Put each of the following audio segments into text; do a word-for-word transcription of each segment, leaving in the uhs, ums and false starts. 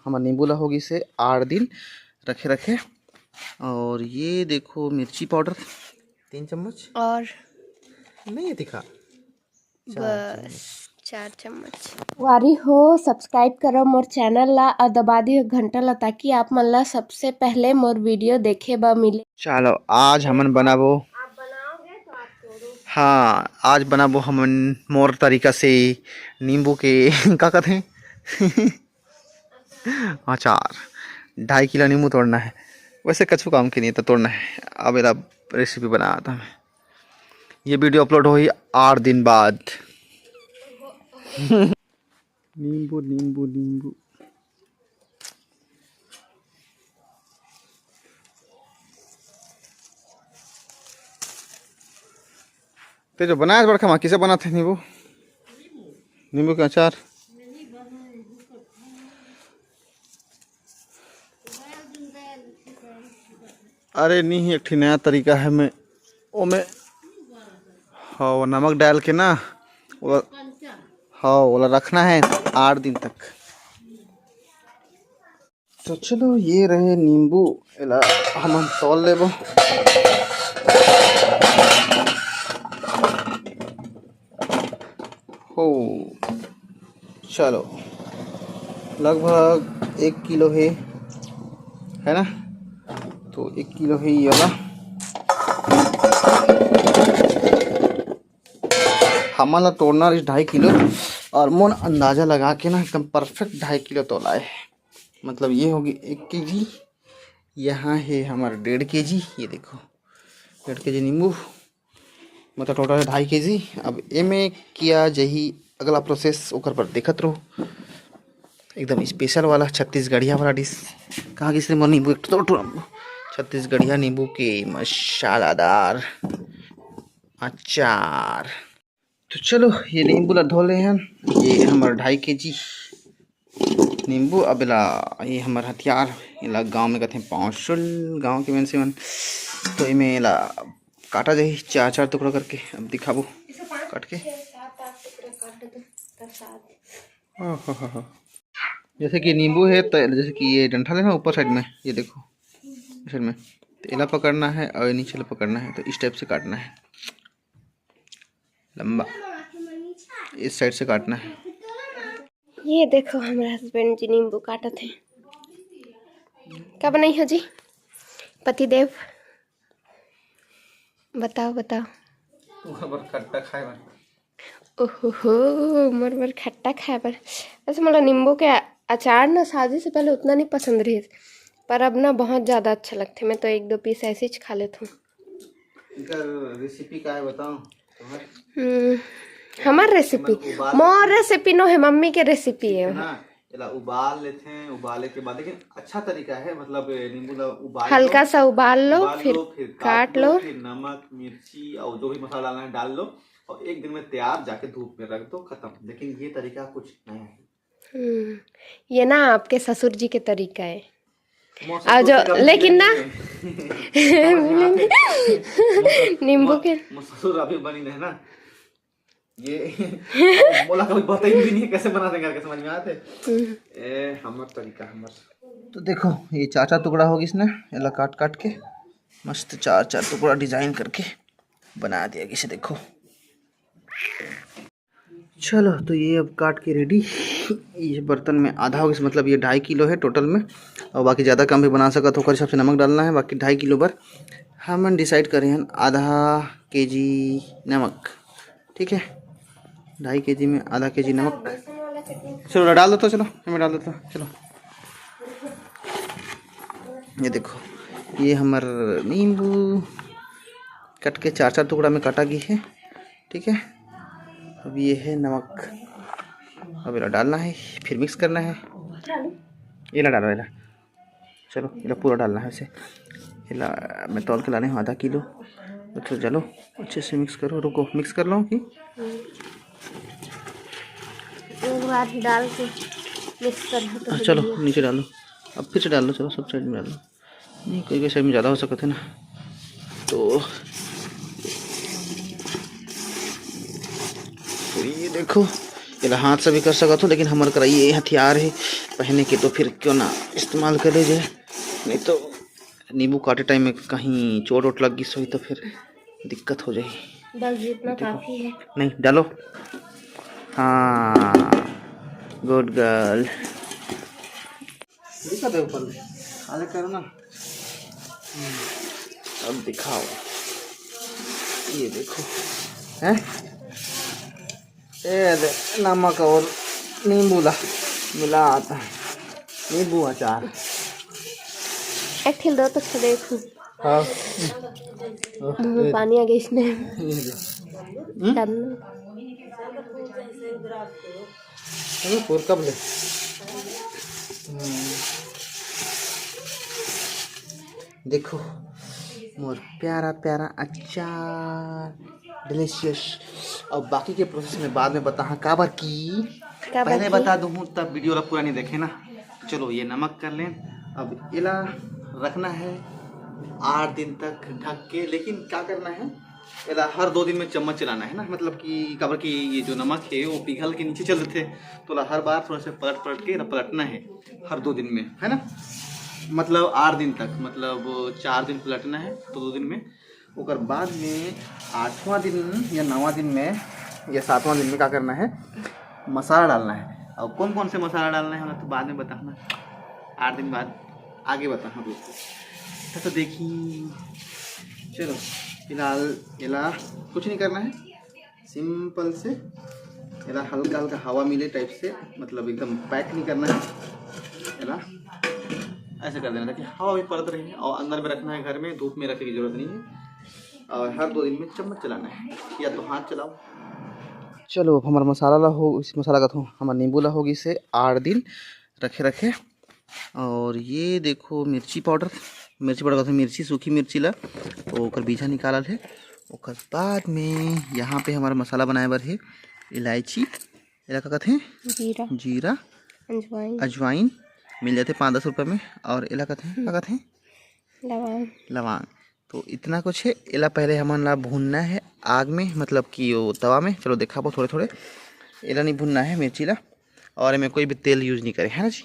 हमर नींबू ला हो गइसे आठ दिन रखे रखे। और ये देखो मिर्ची पाउडर तीन चम्मच। और नहीं दिखा। चार बस चम्मच। चार चम्मच। वारी हो, सब्सक्राइब करो मोर चैनल ला और दबा दियो घंटा ला, ताकि आप मन ला सबसे पहले मोर वीडियो देखे बर मिले। चलो, आज हमन बनाबो, हाँ, आज बनाबो हमन मोर तरीका से नींबू के का कथे, अचार। ढाई किलो नींबू तोड़ना है, वैसे कछु काम के नहीं तो तोड़ना है। अब एला रेसिपी बनाता हूँ। ये वीडियो अपलोड होही आठ दिन बाद। नींबू, नींबू, नींबू। ते जो बनाए बड़का माँ, किसे बनाते नींबू, नींबू के अचार? अरे नहीं, एक ठी नया तरीका है, मैं ओमे, हाँ, वो नमक डाल के ना, वो, हाँ, ओला रखना है आठ दिन तक। तो चलो, ये रहे नींबू, एला हमन तौल लेबो। हो, चलो, लगभग एक किलो है, है ना? तो एक किलो है ये वाला। हमन ला तोड़ना रहिस ढाई किलो, और मोन अंदाजा लगा के ना एकदम परफेक्ट ढाई किलो तोला है। मतलब ये होगी एक केजी, यहाँ है हमारा डेढ़ केजी, ये देखो डेढ़ केजी नींबू, मतलब टोटल है ढाई केजी। अब एमे किया जही अगला प्रोसेस, ओकर पर देखत रहो। एकदम स्पेशल वाला छत्तीसगढ़िया वाला डिश। कहाँ गिस रे मोर नींबू, एक ठो तो छत्तीसगढ़िया नींबू के मसालादार अचार। तो चलो, ये नींबू ला धो ले हन। ये हमर ढाई केजी नींबू। अब एला, ये हमर हथियार, एला गांव में कथे पाँवसुल, गांव के मनसे मन। तो एमे एला काटा जाही चार चार टुकड़ा करके। अब दिखाबो काट के। ओहो हो हो। जैसे कि नींबू है, तो जैसे कि ये डंठल है ना ऊपर साइड में, ये देखो साइड में, तो एला पकड़ना है और ये नीचे ला पकड़ना है, तो इस टाइप से काटना है, लंबा इस साइड से काटना है। ये देखो, हमारे हस्बैंड जी नींबू काटत हैं। का बनाई हो जी पतिदेव? बताओ, बताओ। ओकर बर खट्टा खाए बर। ओहो हो, मोर बर खट्टा खाए बर। वैसे मोला नींबू के अचार ना शादी से पहले उतना नहीं पसंद रहिस, पर अब ना बहुत ज़्यादा अच्छा लगथे। मैं तो एक दो पीस ऐसे ही खा लेथूँ। एकर रेसिपी का है बताओ? हम्म, हमर रेसिपी, मोर रेसिपी नो है, मम्मी के रेसिपी है। ना, एला उबाल लेथे, उबाले के बाद, लेकिन अच्छा तरीका है, मतलब नींबू ला उबाल लो, हल्का सा उबाल लो, उबाल फिर लो, फिर काट काट लो, लो। फिर नमक, मिर्ची और जो भी मसाला डालना है डाल लो, और एक दिन में तैयार, जाके धूप में रख दो, खत्म। लेकिन ये तरीका कुछ नया है। हम्म, ये ना आपके ससुर जी के तरीका है। मोर और ससुर जो, से कभी लेकिन ना, नहीं है। समझ में आते। नींबू मोर, के मोर ससुर अभी बनी है ना। ये मोला कभी बताई भी नहीं है, कैसे बनाते करके, समझ में आते। हम्म। ए, हमर तरीका, हमर। तो देखो, ये चार चार टुकड़ा हो गइस ना, एला काट काट के मस्त चार चार टुकड़ा डिजाइन करके बना दिया गइस, देखो। चलो, तो ये अब काट के रेडी। ये बर्तन में आधा हो गइस, मतलब ये ढाई किलो है टोटल में, और बाकी ज़्यादा कम भी बना सकत हो, ओकर हिसाब से नमक डालना है। बाकी ढाई किलो बर हमन डिसाइड करे हन आधा केजी नमक, ठीक है, ढाई केजी में आधा केजी नमक। चलो, डाल दो तो, चलो, मैं डाल देता हूँ, चलो। ये देखो, ये हमर नींबू कट के चार चार टुकड़ा में काटा गया है, ठीक है। अब ये है नमक, अब एला डालना है, फिर मिक्स करना है। एला डालो, एला, चलो, एला पूरा डालना है वैसे। एला मैं तौल के लाने हूँ आधा किलो। अच्छा, चलो, अच्छे से मिक्स करो, रुको, मिक्स कर लो कि एक बार डाल के मिक्स कर दो तो हाँ, चलो, बढ़िया। नीचे डालो, अब फिर से डाल लो, चलो, सब साइड में डाल लो। नहीं, कोई कोई साइड में ज़्यादा हो सकते हैं ना, तो, तो ये देखो, एला हाथ से भी कर सकत हो, लेकिन हमर करा ये हथियार हे, पहने के तो फिर क्यों ना इस्तेमाल कर ले जाए, नहीं तो नींबू काटे टाइम में कहीं चोट वोट लग गिस होही तो फिर दिक्कत हो जाही। बस जितना देखो। काफी है। नहीं, डालो। हाँ, गुड गर्ल। दिखा दे ऊपर में, आले करो ना। हम्म, अब दिखाओ, ये देखो, हैं? ए दे, नमक और नींबू ला मिला आता है, नींबू अचार। एक ठिल दो तो अच्छा देखो। हाँ। मुंह में पानी आ गया इसने। ये दे। हम्म? करना। अरे, फोर कब ले? हम्म। देखो, मोर प्यारा प्यारा अचार, डिलीशियस। अब बाकी के प्रोसेस में बाद में बताहा, काबर की काबर पहले की? बता दूँ, तब वीडियो ला पूरा नहीं देखे ना। चलो, ये नमक कर लें। अब एला रखना है आठ दिन तक ढक के, लेकिन क्या करना है, एला हर दो दिन में चम्मच चलाना है ना, मतलब कि काबर कि ये जो नमक है वो पिघल के नीचे चल देते, तो एला हर बार थोड़ा सा पलट पलट के एला पलटना है हर दो दिन में, है ना। मतलब आठ दिन तक, मतलब चार दिन पलटना है तो दो दिन में, ओकर बाद में आठवां दिन या नौवां दिन में या सातवां दिन में का करना है, मसाला डालना है। और कौन कौन से मसाला डालना है, हम तो बाद में बताना, आठ दिन बाद आगे बताना दोस्तों। तो देखी, चलो फिलहाल एला कुछ नहीं करना है, सिंपल से एला हल्का हल्का हवा मिले टाइप से, मतलब एकदम पैक नहीं करना है एला, ऐसे कर देना ताकि हवा भी पड़त रहे और अंदर में रखना है घर में, धूप में रखे की जरूरत नहीं है। और हर दो दिन में चम्मच चलाना है या तो हाथ चलाओ। चलो, अब हमारा मसाला ला हो, इस मसाला का तो हमारा नींबू ला होगी से आठ दिन रखे रखे। और ये देखो मिर्ची पाउडर, मिर्ची पाउडर का तो मिर्ची, सूखी मिर्ची ला, तो ओकर बीजा निकालल है। ओकर बाद में यहाँ पे हमारा मसाला बनाए बर है इलायची, एला का कथे, जीरा, जीरा, अजवाइन, अजवाइन मिल जाते पाँच दस रुपये में। और एला कथे, का कथे, लवांग। लवांग। तो इतना कुछ है। एला पहले हमन ला भूनना है आग में, मतलब कि वो तवा में। चलो दिखाबो थोड़े थोड़े। एला नहीं भूनना है मिर्ची ला, और एमे कोई भी तेल यूज नहीं करे, है ना जी?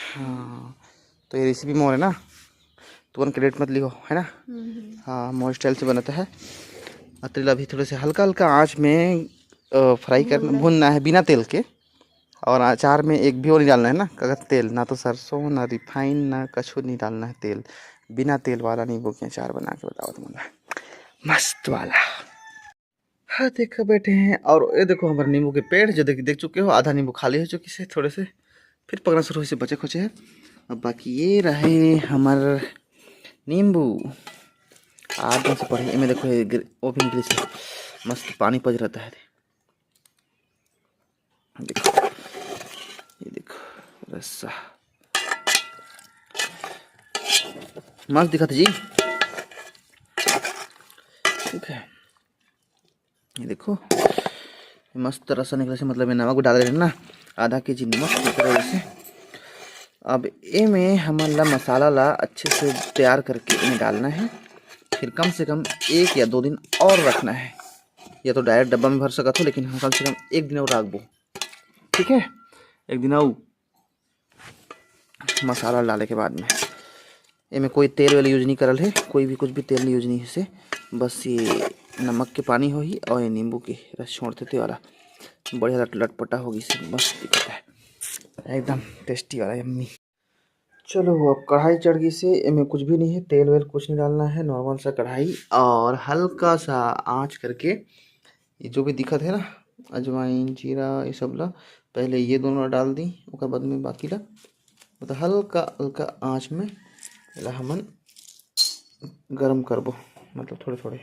हाँ, तो ये रेसिपी मोर है ना, तुरंत क्रेडिट मत लिहो, है ना? हम्म। हाँ, मोर स्टाइल से बनता है। अतरी ला भी थोड़े से हल्का हल्का आँच में फ्राई करना, भूनना है बिना तेल के। और अचार में एक भी वो नहीं डालना है ना, अगर तेल, ना तो सरसों, ना रिफाइन, ना कछु नहीं डालना है तेल। बिना तेल वाला नींबू के अचार बना के बताओ तुम, मस्त वाला। हाँ, देखो बैठे हैं, और ये देखो हमारे नींबू के पेड़ जो देख, देख चुके हो, आधा नींबू खाली हो चुकी से, थोड़े से फिर पकना शुरू होइसे, बचे खुचे है। अब बाकी ये रहे हमार नींबू, आठ दिन से पड़े, इनमें देखो ये ग्रे-, वो भी निकले से मस्त पानी पज रहता है। देखो, ये देखो रस्सा, मस्त दिखत जी। ठीक है, ये देखो मस्त रस्सा निकले से, मतलब ये नमक डाल रहे हैं ना, आधा के जी नमक निकले से। अब ए में हमन ला मसाला ला अच्छे से तैयार करके इन्हें डालना है, फिर कम से कम एक या दो दिन और रखना है, या तो डायरेक्ट डब्बा में भर सकत हो, लेकिन हम कम से कम एक दिन और रखबो। ठीक है, एक दिन और मसाला डाले के बाद में एमे कोई तेल वेल यूज नहीं करल है, कोई भी कुछ भी तेल नहीं यूज नहीं है से, बस ये नमक के पानी होही और ये नींबू के रस छोड़ते ते वाला बढ़िया लट लटपटा होगी से, मस्त दिखता है एकदम टेस्टी वाला, यम्मी। चलो, अब कढ़ाई चढ़ गई से, एमे कुछ भी नहीं है, तेल वेल कुछ नहीं डालना है, नॉर्मल सा कढ़ाई और हल्का सा आंच करके ये जो भी दिखत है ना, अजवाइन, जीरा, ये सब ला पहले ये दोनों ला डाल दी, ओकर बाद में बाकी ला, मतलब हल्का हल्का आंच में एला हमन गरम करबो, मतलब थोड़े थोड़े।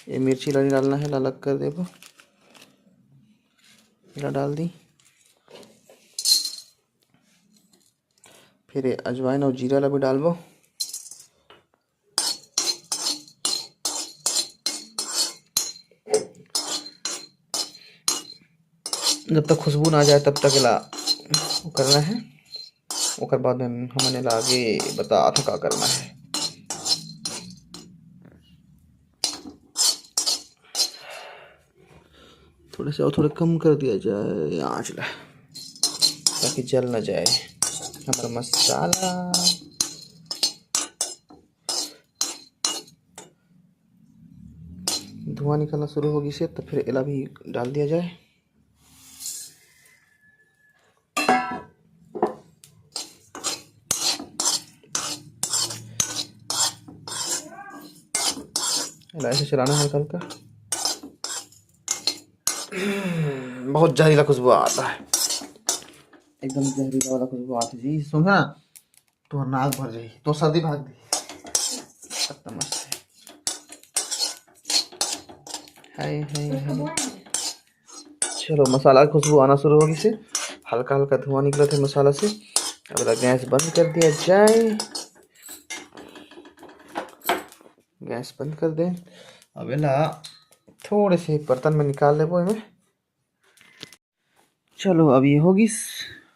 ये मिर्ची ला नहीं डालना है, ला अलग कर देबो, एला डाल दी। फिर ये अजवाइन और जीरा ला भी डालबो। जब तक खुशबू ना जाए तब तक एला वो करना है, ओकर बाद में हमन एला आगे बतात हन का करना है। थोड़ा सा और थोड़ा कम कर दिया जाए आँच ला, ताकि जल ना जाए हमारा मसाला। धुआं निकलना शुरू हो गई से, तो फिर एला भी डाल दिया जाए। एला ऐसे चलाना है हल्का हल्का। बहुत जहरीला खुशबू आता है, एकदम जहरीला वाला खुशबू आता है जी। सुन ना, तोर नाक भर जाही, तोर सर्दी भाग दी। खत्म मस्त है। हाय, हाय, हाय। चलो, मसाला की खुशबू आना शुरू हो गई से, हल्का हल्का धुआं निकलत है मसाला से। अब एला गैस बंद कर दिया जाए, गैस बंद कर दे। अब एला थोड़े से बर्तन में निकाल लेबो एमे। चलो, अब ये हो गिस,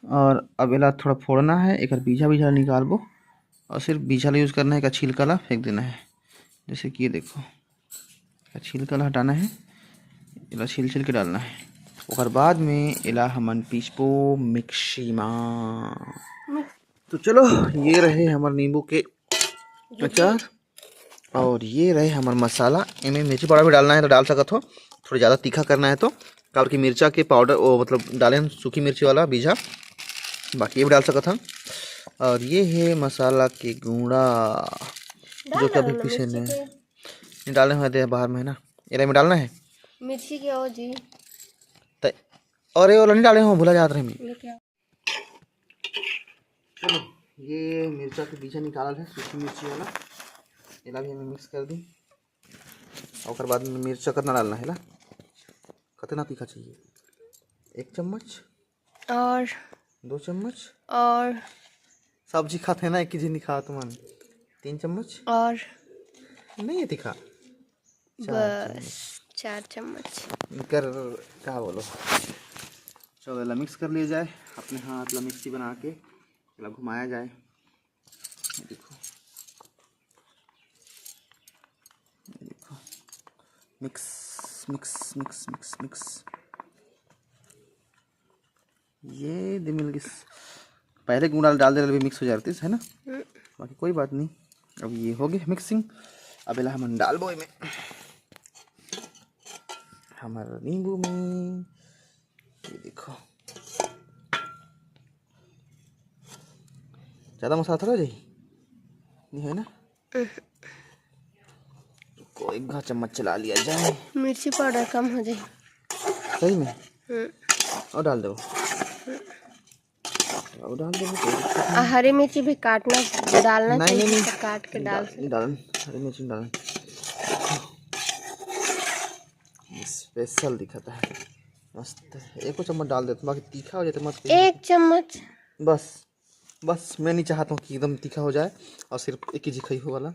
और अब एला थोड़ा फोड़ना है, एकर बीजा बीजा निकालबो, और सिर्फ बीजा ला यूज़ करना है, एकर छिलका ला फेंक देना है। जैसे कि ये देखो, एकर छिलका ला हटाना है, एला छील छील के डालना है। ओकर बाद में एला हमन पीसबो मिक्सी मा। तो चलो, ये रहे हमर नींबू के अचार, और ये रहे हमर मसाला। एमे मिर्ची पाउडर भी डालना है तो डाल सकत हो, थोड़ा ज़्यादा तीखा करना है तो, काबर कि मिर्चा के पाउडर, वो मतलब डाले हम सूखी मिर्ची वाला बीजा, बाकी ये भी डाल सकत हम। और ये है मसाला के गुंडा, जो कि अभी पीसे ने डाले हुए थे बाहर में, है ना, एला में डालना है मिर्ची के। ओ जी, त-, और ये वाला नहीं डाले हो, भुला जात रहे मैं। चलो, ये मिर्चा के बीजा निकालल है, सूखी मिर्ची वाला, एला भी हमें मिक्स कर दी। और ओकर बाद में मिर्चा कितना डालना है ला, कितना तीखा चाहिए? एक चम्मच और दो चम्मच। और सब्जी खाते हैं ना, एक ही जिंदगी खात मन। तीन चम्मच। और नहीं है तीखा। चार बस चम्मच। चार चम्मच। इनकर का बोलो। चलो, एला मिक्स कर लिया जाए अपने हाथ ला, मिक्सी बना के एला घुमाया जाए। ये देखो, ये देखो, mix, mix, mix, mix, mix. ये दे मिल गइस। पहले गुंडा डाल दे रहे, मिक्स हो जाती है ना। हम्म। बाकी कोई बात नहीं। अब ये हो गए मिक्सिंग, अब एला हमन डालबो एमे हमर नींबू में। ये देखो, ज़्यादा मसाला थोड़ा हो जाही, नहीं है ना? को एक घा चम्मच चला लिया जाए। मिर्ची पाउडर कम हो जाए। सही में? हम्म। और डाल दो। और डाल दो, कोई दिक्कत आ, नहीं। हरी मिर्ची भी काटना, डालना नहीं, चाहिए, नहीं, नहीं। तो काट के नहीं डाल डाल, सकते। नहीं डालन, हरी मिर्ची नहीं डालन। स्पेशल दिखाता है, मस्त। एको चम्मच डाल देते, बाकी तीखा हो जाता, मत कहिए। एक चम्मच। बस, बस मैं नहीं चाहता हूँ कि एकदम तीखा हो जाए और सिर्फ एक ही जी खाई हो वाला।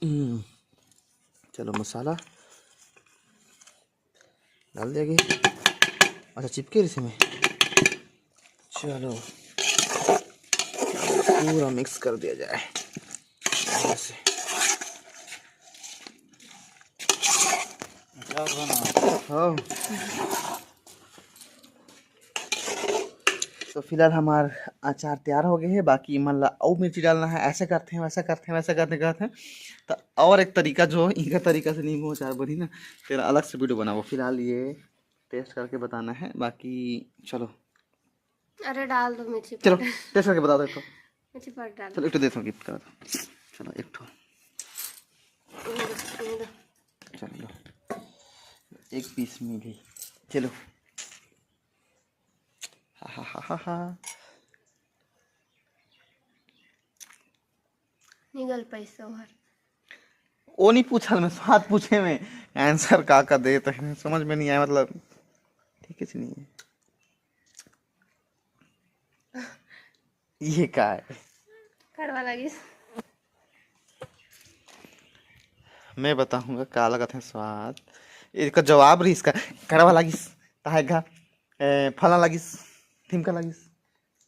हम्म, चलो, मसाला डाल दिया गया। अच्छा, चिपके रही इसमें। चलो, पूरा मिक्स कर दिया जाए। ऐसे। हाँ। तो फिलहाल हमार अचार तैयार हो गए है, बाकी इमन ला अउ मिर्ची डालना है। ऐसे करते हैं, वैसे करते हैं, वैसे करते करते हैं। तो और एक तरीका जो इनका तरीका से नींबू अचार बनी ना, तेरा अलग से वीडियो बनाबो। फिलहाल ये टेस्ट करके बताना है, बाकी चलो। अरे, डाल दो मिर्ची चलो, पाउडर। टेस्ट करके बता दो एक ठो। मिर्ची पाउडर डाल चलो, दो। एक ठो दे दो, गिफ्ट करा दो। चलो, एक ठो। ये दो, ये दो। चलो, लो। एक पीस मिली। चलो। हा, हा, हा, हा, हा। निकल पैसा ओहर। वो नहीं पूछल मैं, स्वाद पूछे मैं। आंसर का का देत है, समझ में नहीं आया, मतलब, ठीक है, नहीं है। ये का है? कड़वा लगिस। मैं बताऊंगा का लगत है स्वाद। इसका जवाब रही इसका, कड़वा लगिस, ताहे घा, ए, फला लगिस, ढिमका लगिस।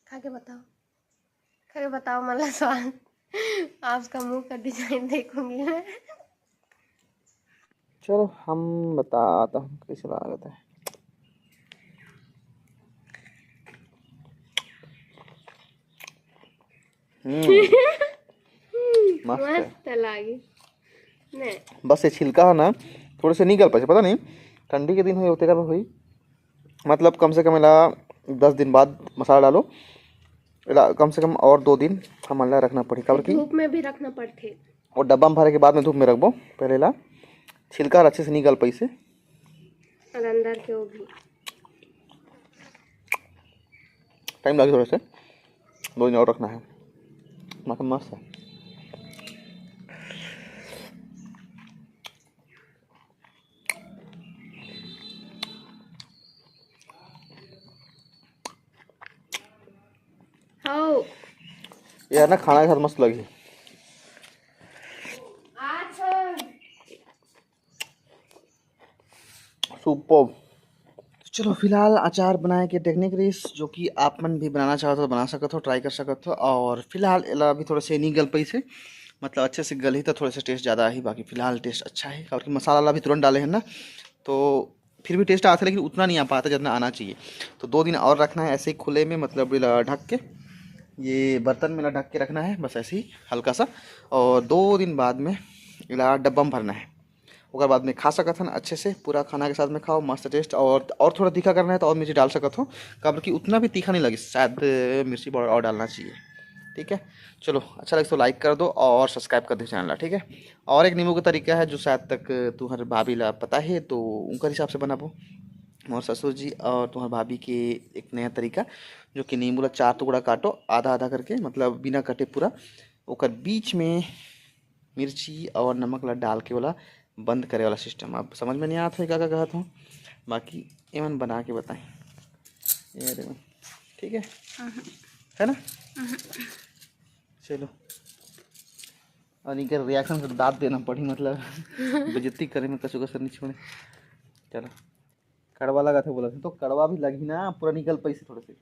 खा के बताओ, खा के बताओ, मतलब, स्वाद। आपका मुंह का डिजाइन देखूंगी मैं। चलो, हम बताता हूँ कैसे लागत है। हम्म। मस्त है। मस्त लागी। नहीं। बस ये छिलका है ना, थोड़े से नहीं गल पाए, पता नहीं, ठंडी के दिन होई, तेकर बर होई। मतलब, कम से कम एला दस दिन बाद मसाला डालो, एला कम से कम और दो दिन हमन ला रखना पड़ही, काबर कि धूप में भी रखना पड़थे। और डब्बा में भरे के बाद में धूप में रखबो। पहले ला छिलका ह अच्छे से नहीं गल पाइसे। और अंदर के वो भी। टाइम लगे थोड़ा से, दो दिन और रखना है। मस्त, मस्त है। हो। यार ना, खाना के साथ मस्त लगी। सुपर। तो चलो, फिलहाल अचार बनाए के टेक्निक रहिस, जो कि आप मन भी बनाना चाहो तो बना सकत हो, ट्राई कर सकत हो। और फिलहाल एला अभी थोड़ा से नहीं गल पाइस हे, मतलब अच्छे से गलही तो थोड़ा से टेस्ट ज़्यादा आही, बाकी फिलहाल टेस्ट अच्छा है। और कि मसाला ला भी तुरंत डाले हैं ना, तो फिर भी टेस्ट आथे, लेकिन उतना नहीं आ पाता जितना आना चाहिए। तो दो दिन और रखना है ऐसे ही खुले में, मतलब एला ढक के, ये बर्तन में एला ढक के रखना है बस ऐसे ही हल्का सा। और दो दिन बाद में एला डब्बा में भरना है। ओकर बाद में खा सकत हन अच्छे से, पूरा खाना के साथ में खाओ, मस्त टेस्ट। और, और थोड़ा तीखा करना है तो और मिर्ची डाल सकत हो, काबर कि उतना भी तीखा नहीं लगे शायद, मिर्ची पाउडर और डालना चाहिए। ठीक है, चलो, अच्छा लगे तो लाइक कर दो और सब्सक्राइब कर दो चैनल ला, ठीक है। और एक नींबू का तरीका है जो शायद तक तुम्हारे भाभी ला पता है, तो उनकर हिसाब से बनाबो। मोर ससुर जी और तुम्हारे भाभी के एक नया तरीका, जो कि नींबू ला चार टुकड़ा काटो, आधा आधा करके, मतलब बिना कटे पूरा, ओकर बीच में मिर्ची और नमक ला डाल के ओला बंद करे वाला सिस्टम। अब समझ में नहीं आत होही का का कहत हूँ, बाकी एमन बना के बताएं। ये देखो, ठीक है, है ना? चलो, और इनके रिएक्शन के दाद देना पड़ी, मतलब बेइज्जती करे में कछु कसर नहीं छोड़े। चलो, कड़वा लगा थे बोला थे, तो कड़वा भी लगी ना, पूरा निकल पैसे थोड़े से।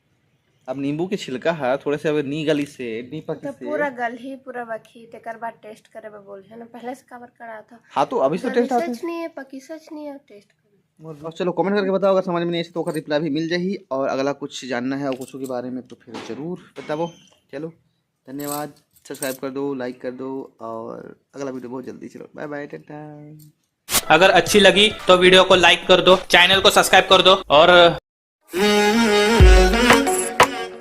अब नींबू के छिलका है थोड़े से, अब नी गली से, नी पकी तो से। पूरा गलही, पूरा बखी, तेकर बाद टेस्ट करे बर बोल है ना, पहले से काबर कड़ा था। हाँ, तो अभी से टेस्ट आते सच नहीं है, पकी सच नहीं है, टेस्ट करे। और चलो, कमेंट करके बताओ, अगर समझ में नहीं आए तो ओकर रिप्लाई भी मिल जाही। और अगला कुछ जानना है और कुछ के बारे में तो फिर जरूर बताओ। चलो, धन्यवाद, सब्सक्राइब कर दो, लाइक कर दो, और अगला वीडियो बहुत जल्दी। चलो, बाय बाय, टाटा। अगर अच्छी लगी तो वीडियो को लाइक कर दो, चैनल को सब्सक्राइब कर दो और